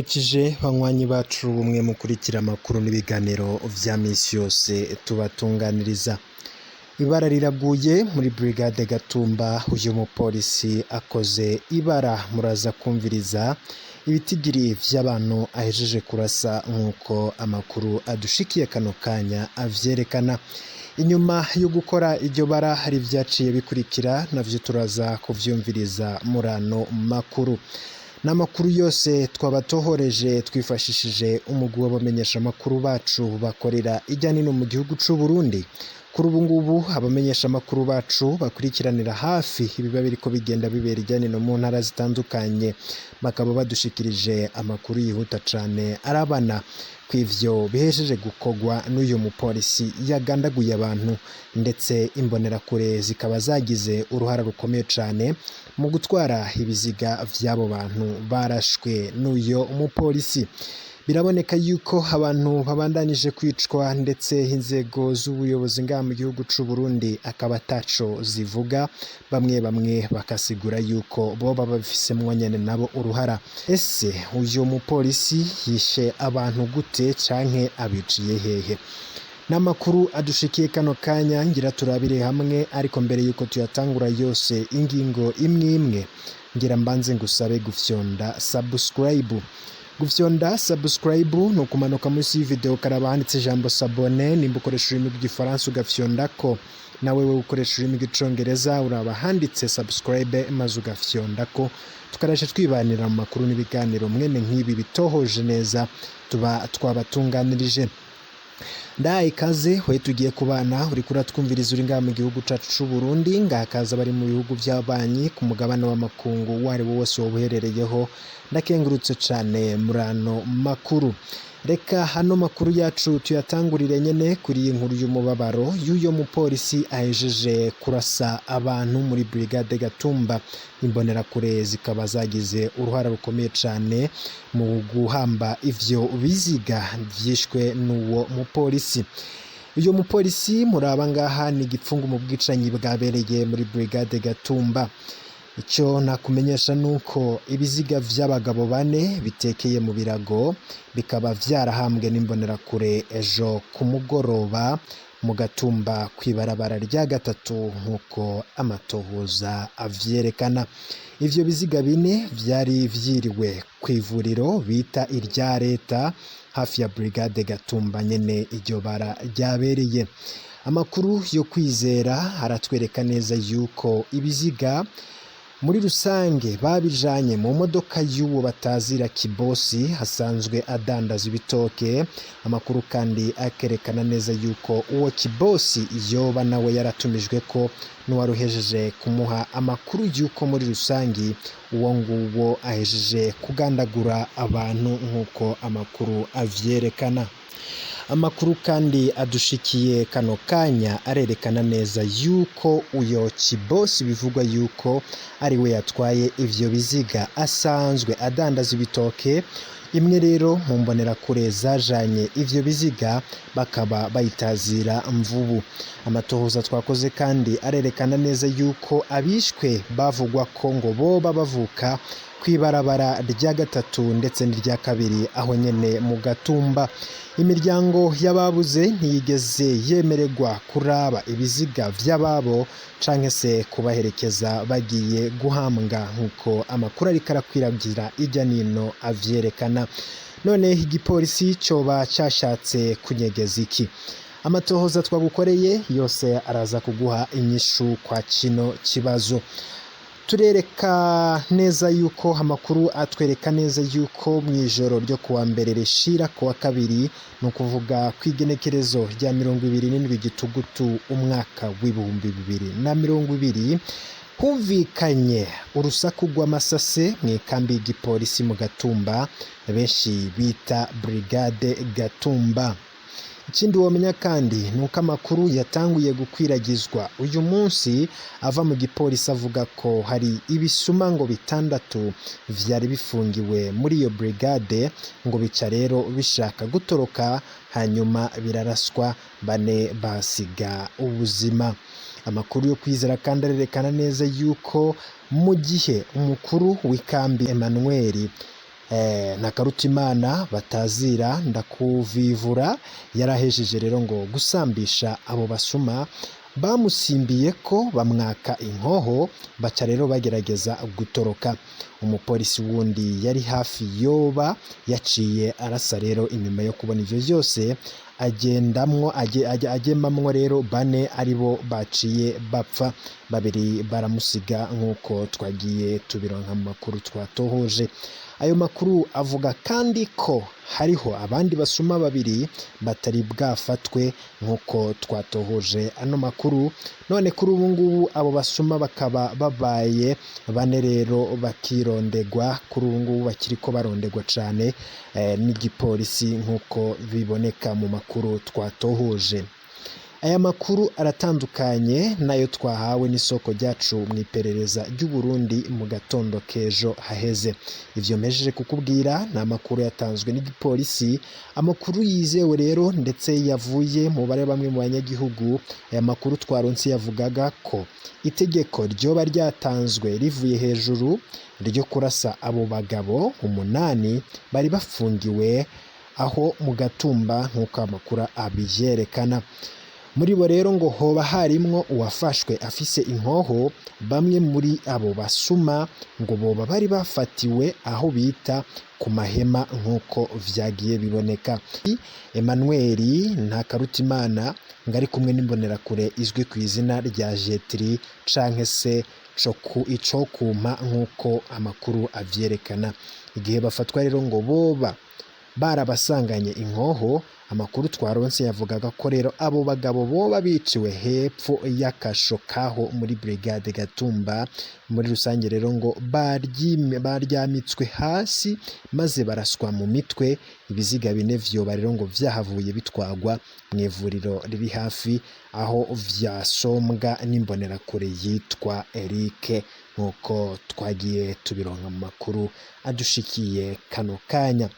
Ndabaramukije banywanyi bacu, mwe mukurikira amakuru n'ibiganiro vya misi yose tubatunganiriza. Ibara riraguye muri brigade Gatumba, uyu mupolisi akoze ibara. Muraza kumviriza ibitigiri vy'abantu ahejeje kurasa nk'uko amakuru adushikiye kano kanya avyerekana. Inyuma yo gukora iryo bara hari ivyaciye bikurikira, navyo turaza kuvyumviriza muri ano makuru. N'amakuru yose twabatohoreje twifashishije umugwi w'abamenyeshamakuru bacu bakorera irya nino mu gihugu c'u Burundi. Kuri ubu ngubu abamenyeshamakuru bacu bakurikiranira hafi ibiba biriko bigenda bibera irya nino mu ntara zitandukanye, bakaba badushikirije amakuru yihuta cane arabana kw'ivyo bihejeje gukorwa n'uyu mupolisi yagandaguye abantu, ndetse imbonerakure zikaba zagize uruhara rukomeye cane mu gutwara ibiziga vy'abo bantu barashwe n'uyo mupolisi. Biraboneka yuko abantu babandanije kwicwa, ndetse inzego z'ubuyobozi ngaha mu gihugu c'u Burundi akaba ataco zivuga, bamwe bamwe bakasigura yuko boba babifisemwo nyene nabo uruhara. Ese uyu mupolisi yishe abantu gute canke abiciye hehe? N'amakuru adushikiye kano kanya ngira turabire hamwe, ariko mbere yuko tuyatangura yose ingingo imwe imwe, ngira mbanze ngusabe gufyonda subscribe. Gufyonda subscribe ni ukumanuka munsi y'ivideo ukaraba handitse ijambo s'abonner, nimba ukoresha ururimi rw'igifaransa ugafyondako, nawe wewe ukoresha ururimi rw'icongereza uraba handitse subscribe maze ugafyondako, tukarasha twibanira mu makuru n'ibiganiro mwene nk'ibi bitohoje neza tuba twabatunganirije. Ndahaye ikaze we tugiye kubana, uriko uratwumviriza uri ngaha mu gihugu cacu c'u Burundi, ngakaza bari mu bihugu vy'abanyi ku mugabane w'amakungu uwo ari wo wose woba uherereyeho, ndakengurutse cane muri ano makuru. Reka hano makuru yacu tuyatangurire nyene kuri iyi nkuru y'umubabaro y'uyo mupolisi ahejeje kurasa abantu muri brigade Gatumba. Imbonerakure zikaba zagize uruhara rukomeye cane mu guhamba ivyo biziga vyishwe n'uwo mupolisi. Uyo mupolisi muraba ngaha ni igipfungu mu bwicanyi bwabereye muri brigade Gatumba. Ico nakumenyesha nuko ibiziga vy'abagabo bane bitekeye mu birago bikaba vyarahambwe n'imbonerakure ejo ku mugoroba mu Gatumba kw'ibarabara rya gatatu nk'uko amatohoza avyerekana. Ivyo biziga bine vyari vyiriwe kw'ivuriro bita irya leta hafi ya brigade Gatumba nyene iryo bara ryabereye. Amakuru yo kwizera aratwereka neza yuko ibiziga muri rusange babijanye mu modoka y'uwo batazira Kibosi hasanzwe adandaza ibitoke. Amakuru kandi akerekana neza yuko uwo Kibosi yoba nawe yaratumijwe ko n'uwaruhejeje kumuha amakuru yuko muri rusangi uwo nguwo ahejeje kugandagura abantu nk'uko amakuru avyerekana. Amakuru kandi adushikiye kano kanya arerekana neza yuko uyo Kibosi bivugwa yuko ari we yatwaye ivyo biziga asanzwe adandaza ibitoke. Imwe rero mu mbonerakure zajanye ivyo biziga bakaba bayitazira Mvubu. Amatohoza twakoze kandi arerekana neza yuko abishwe bavugwa ko ngo boba bavuka kw'ibarabara rya gatatu ndetse n'irya kabiri aho nyene mu Gatumba. Imiryango y'ababuze ntiyigeze yemererwa kuraba ibiziga vy'ababo canke se kubaherekeza bagiye guhambwa nk'uko amakuru ariko arakwiragira irya nino avyerekana. None igipolisi coba cashatse kunyegeza iki? Amatohoza twagukoreye yose araza kuguha inyishu kwa kino kibazo. Turereka neza yuko amakuru atwereka neza yuko mw'ijoro ryo kuwa mbere rishira kuwa kabiri, ni ukuvuga kw'igenekerezo rya 27 Gitugutu umwaka w'2020, humvikanye urusaku rw'amasase mw'ikambi y'igipolisi mu Gatumba benshi bita brigade Gatumba. Ikindi womenya kandi ni uko amakuru yatanguye gukwiragizwa uyu munsi ava mu gipolisi avuga ko hari ibisuma ngo bitandatu vyari bifungiwe muri iyo brigade, ngo bica rero bishaka gutoroka hanyuma biraraswa, bane basiga ubuzima. Amakuru yo kwizera kandi arerekana neza yuko mu gihe umukuru w'ikambi Emmanuel Ntakarutimana batazira ndakuvivura yarahejeje rero ngo gusambisha abo basuma bamusimbiye ko bamwaka inkoho, baca rero bagerageza gutoroka. Umupolisi wundi yari hafi yoba yaciye arasa rero inyuma yo kubona ivyo vyose, agendamwo agemamwo rero bane aribo baciye bapfa, babiri baramusiga nk'uko twagiye tubironka mu makuru twatohoje. Ayo makuru avuga kandi ko hariho abandi basuma babiri batari bwafatwe nk'uko twatohoje ano makuru. None kuri ubu ngubu abo basuma bakaba babaye bane rero bakirondegwa, kuri ubu ngubu bakiriko barondegwa cane n'igipolisi nk'uko biboneka mu makuru twatohoje. Aya makuru aratandukanye n'ayo twahawe n'isoko ryacu mu iperereza ry'u Burundi mu gatondo k'ejo haheze. Ivyo mpejeje kukubwira ni amakuru yatanzwe n'igipolisi, amakuru yizewe rero ndetse yavuye mu bare bamwe mu banyagihugu. Aya makuru twaronse yavugaga ko itegeko ryoba ryatanzwe rivuye hejuru ryo kurasa abo bagabo 8 bari bafungiwe aho mu Gatumba nk'uko amakuru abivyerekana. Muri bo rero ngo hoba harimwo uwafashwe afise inkoho. Bamwe muri abo basuma ngo boba bari bafatiwe aho bita ku mahema nk'uko vyagiye biboneka. Emmanuel Ntakarutimana ngo ari kumwe n'imbonerakure izwi ku izina rya Jetri canke se Icokumpa nk'uko amakuru avyerekana. Igihe bafatwa rero ngo boba barabasanganye inkoho. Amakuru twaronse yavugaga ko rero abo bagabo boba biciwe hepfo y'akasho kaho muri brigade Gatumba. Muri rusange rero ngo baryamitswe hasi maze baraswa mu mitwe. Ibiziga bine vyoba rero ngo vyahavuye bitwagwa mu ivuriro riri hafi aho vyasombwa n'imbonerakure yitwa Eric nk'uko twagiye tubironka mu makuru adushikiye kano kanya.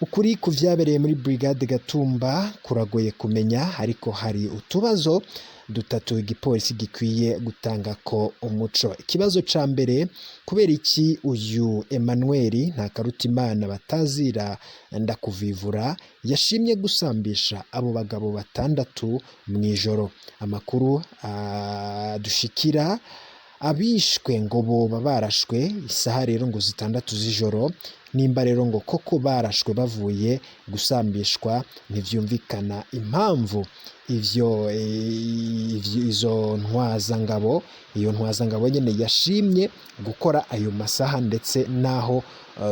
Ukuri ku vyabereye muri brigade Gatumba kuragoye kumenya, ariko hari utubazo dutatu igipolisi gikwiye gutanga ko umuco. Ikibazo ca mbere, kubera iki uyu Emmanuel Ntakarutimana batazira ndakuvivura yashimye gusambisha abo bagabo 6 mw'ijoro? Amakuru adushikira abishwe ngo boba barashwe isaha rero ngo 6 z'ijoro. Nimba rero ngo koko barashwe bavuye gusambishwa, ntivyumvikana impamvu ivyo izo ntwazangabo, iyo ntwazangabo nyene yashimye gukora ayo masaha ndetse naho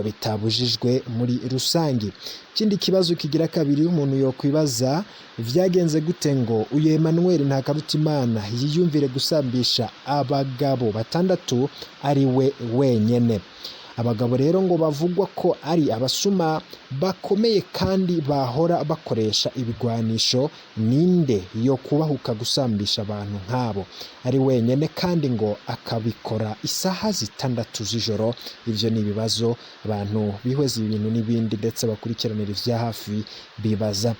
bitabujijwe muri rusangi. Ikindi kibazo kigira kabiri umuntu yokwibaza, vyagenze gute ngo uyu Emmanuel Ntakarutimana yiyumvire gusambisha abagabo 6 ari we wenyene? Abagabo rero ngo bavugwa ko ari abasuma bakomeye kandi bahora bakoresha ibigwanisho, ninde yo kubahuka gusambisha abantu nk'abo ari wenyene kandi ngo akabikora isaha 6 z'ijoro? Ivyo ni ibibazo abantu bihweza ibintu n'ibindi ndetse bakurikiranira ivya hafi bibaza.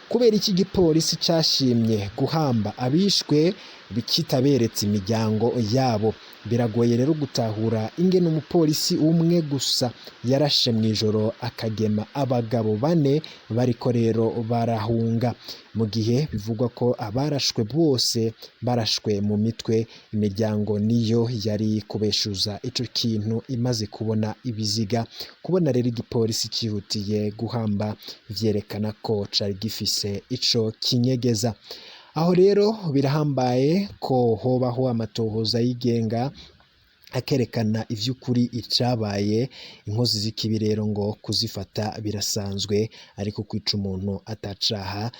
Kubera iki gipolisi cashimye guhamba abishwe bikitaberetse imiryango yabo? Biragoye rero gutahura ingene umupolisi umwe gusa yarashe mw'ijoro akagema abagabo 4 bariko rero barahunga, mu gihe bivugwa ko abarashwe bose barashwe mu mitwe. Imiryango niyo yari kubeshuza ico kintu imaze kubona ibiziga. Kubona rero igipolisi cihutiye guhamba vyerekana ko cari gifise ico kinyegeza. Aho rero birahambaye ko hobaho amatohoza yigenga akerekana ivy'ukuri icabaye. Inkozi z'ikibi rero ngo kuzifata birasanzwe, ariko kwica umuntu atacaha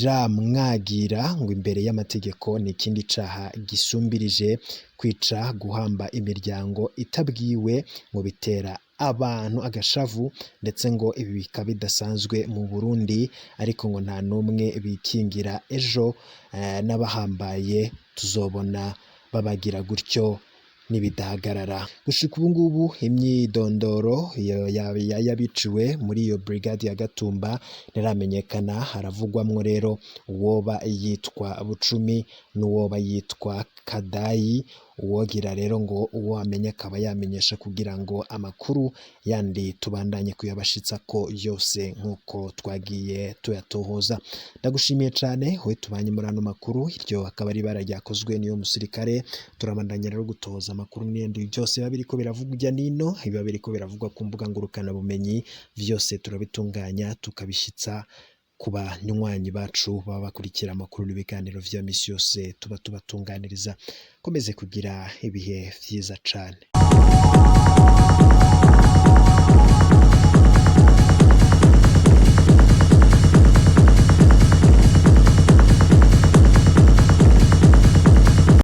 kiramwagira ngo imbere y'amategeko ni ikindi caha gisumbirije. Kwica, guhamba imiryango itabwiwe ngo bitera abantu agashavu, ndetse ngo ibi bikaba bidasanzwe mu Burundi, ariko ngo nta n'umwe bikingira. Ejo n'abahambaye tuzobona babagira gutyo nibidahagarara. Gushika ubu ngubu imyidondoro y'abiciwe muri iyo brigade ya Gatumba ntiramenyekana. Haravugwamwo rero uwoba yitwa Bucumi n'uwoba yitwa Kadayi. Uwogira rero ngo uwo amenya akaba yamenyesha kugira ngo amakuru yandi tubandanye kuyabashitsako yose nk'uko twagiye tuyatohoza. Ndagushimiye cane we tubanye muri ano makuru, iryo akaba ari ibara ryakozwe n'iyo musirikare. Turabandanya rero gutohoza amakuru n'ibindi byose biba biriko biravugwa irya nino, biba biriko biravugwa ku mbuga ngurukanabumenyi, vyose turabitunganya tukabishitsa ku banywanyi bacu baba bakurikira amakuru n'ibiganiro vya misi yose tuba tubatunganiriza. Komeze kugira ibihe vyiza cane.